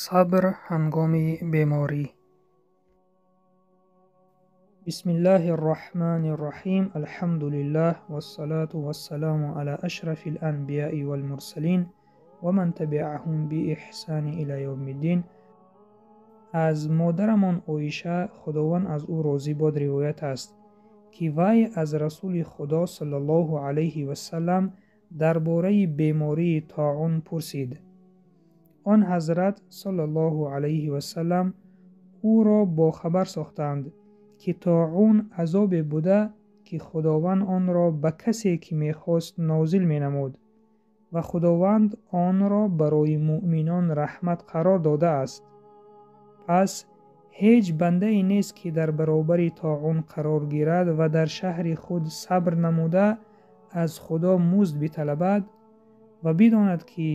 Сабр ҳангоми беморӣ. Бисмиллаҳи рраҳмани рраҳим. Алҳамдулиллаҳ вассалату вассаламу ала ашрафил анбияи валмурсалин ва ман табиаҳум биэҳсани ила явмиддин. Аз модарамон Оиша, Худованд аз ӯ розӣ бод, ривоят аст, ки вай аз Расули Худо саллаллоҳу алайҳи васалам дар бораи бемории тоун пурсид. Он ҳазрат саллаллоҳу алайҳи васалам ӯро бохабар сохтанд, ки тоун азобе буда, ки Худованд онро ба касе, ки мехост, нозил менамуд ва Худованд онро барои муъминон раҳмат қарор додааст. Пас ҳеҷ бандае нест, ки дар баробари тоун қарор гирад ва дар шаҳри худ сабр намуда аз Худо музд биталабад ва бидонад, ки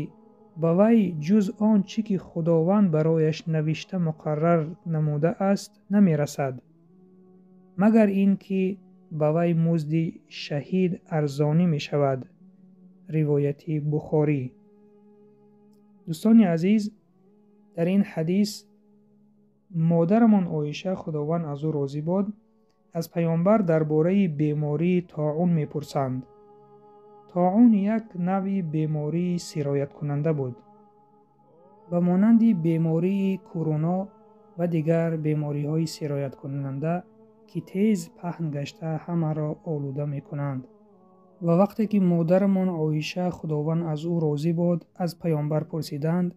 ба вай ҷуз он чӣ ки Худованд барояш навишта муқаррар намудааст намерасад, магар ин ки ба вай музди шаҳид арзонӣ мешавад. Ривояти Бухорӣ. Дӯстони азиз, дар ин ҳадис модарамон Оиша, Худованд аз ӯ розӣ бод, аз Паёмбар дар бораи бемории тоун мепурсанд. Тоун як навъи бемории сирояткунанда буд, ба монанди бемории куруно ва дигар бемориҳои сирояткунанда, ки тез паҳн гашта ҳамаро олуда мекунанд. Ва вақте ки модарамон Оиша, Худованд аз ӯ розӣ бод, аз Паёмбар пурсиданд,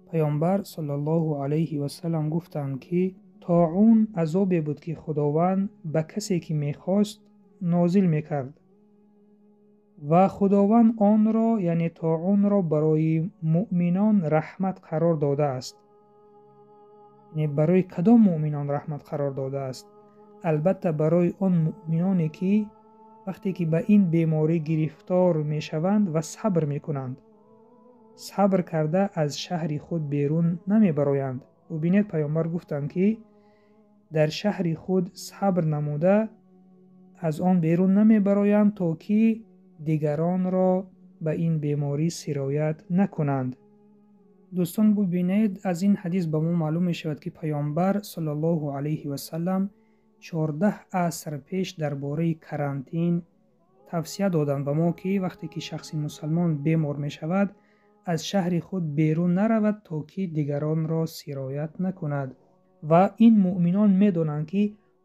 Паёмбар саллаллоҳу алайҳи васалам гуфтанд, ки тоун азобе буд, ки Худованд ба касе, ки мехост, нозил мекард ва Худованд онро, яъне тоунро, барои муъминон раҳмат қарор додааст. Яъне барои кадом муъминон раҳмат қарор додааст? Албатта, барои он муъминоне, ки вақте ки ба ин беморӣ гирифтор мешаванд ва сабр мекунанд, сабр карда аз шаҳри худ берун намебароянд. Бубинед, Паёмбар гуфтанд, ки дар шаҳри худ сабр намуда аз он берун намебароянд, то ки дигаронро ба ин беморӣ сироят накунанд. Дӯстон, бубинед, аз ин ҳадис ба мо маълум мешавад, ки Паёмбар саллаллоҳу алайҳи васалам 14 аср пеш дар бораи карантин тавсия доданд ба мо, ки вақте ки шахси мусалмон бемор мешавад, аз шаҳри худ берун наравад, то ки дигаронро сироят накунад. Ва ин муъминон медонанд, ки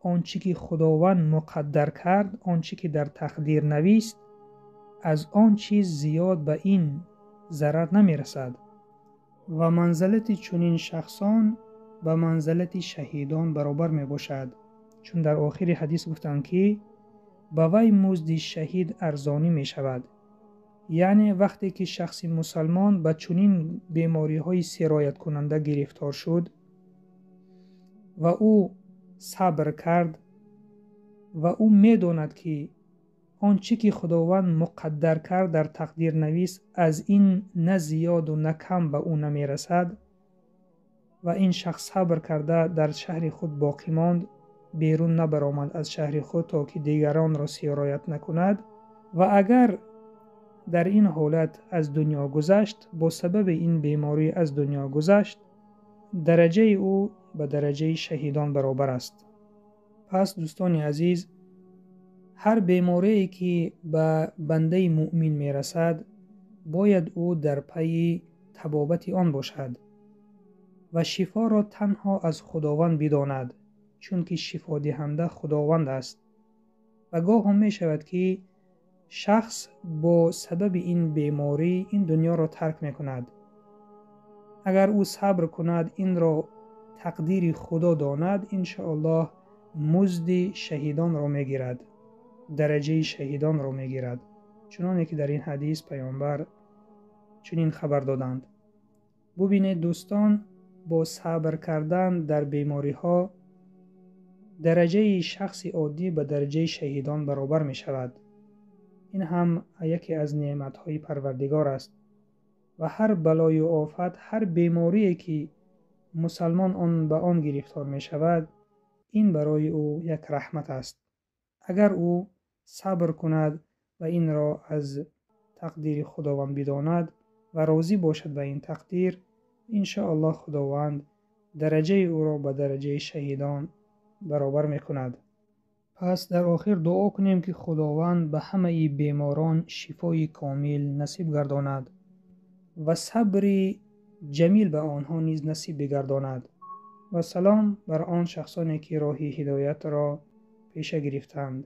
он чӣ ки Худованд муқаддар кард, он чӣ ки дар тақдир навист, аз он чиз зиёд ба ин зарар намерасад. Ва манзалати чунин шахсон ба манзалати шаҳидон баробар мебошад, чун дар охири ҳадис гуфтанд, ки ба вай музди шаҳид арзонӣ мешавад. Яъне вақте ки шахси мусалмон ба чунин бемориҳои сирояткунанда гирифтор шуд ва ӯ сабр кард ва ӯ медонад, ки он чӣ ки Худованд муқаддар кард, дар тақдир навис, аз ин на зиёду на кам ба ӯ намерасад, ва ин шахс сабр карда дар шаҳри худ боқӣ монд, берун набаромад аз шаҳри худ, то ки дигаронро сироят накунад, ва агар дар ин ҳолат аз дунё гузашт, бо сабаби ин беморӣ аз дунё гузашт, дараҷаи ӯ ба дараҷаи шаҳидон баробар аст. Пас, дӯстони азиз, ҳар беморие, ки ба бандаи муъмин мерасад, бояд ӯ дар пайи табобати он бошад ва шифоро танҳо аз Худованд бидонад, чунки шифодиҳанда Худованд аст. Ва гоҳо мешавад, ки шахс бо сабаби ин беморӣ ин дунёро тарк мекунад. Агар ӯ сабр кунад, инро тақдири Худо донад, иншоаллоҳ музди шаҳидонро мегирад, дараҷаи шаҳидонро мегирад, чуноне ки дар ин ҳадис Паёмбар чунин хабар доданд. Бубинед, дӯстон, бо сабр кардан дар бемориҳо дараҷаи шахси оддӣ ба дараҷаи шаҳидон баробар мешавад. Ин ҳам яке аз неъматҳои Парвардигор аст. Ва ҳар балою офат, ҳар беморие, ки мусалмон он ба он гирифтор мешавад, ин барои ӯ як раҳмат аст, агар ӯ сабр кунад ва инро аз тақдири Худованд бидонад ва розӣ бошад ба ин тақдир. Иншоаллоҳ Худованд дараҷаи ӯро ба дараҷаи шаҳидон баробар мекунад. Пас дар охир дуо кунем, ки Худованд ба ҳамаи беморон шифои комил насиб гардонад ва сабри ҷамил ба онҳо низ насиб бигардонад. Ва салом бар он шахсоне, ки роҳи ҳидоятро пеша гирифтанд.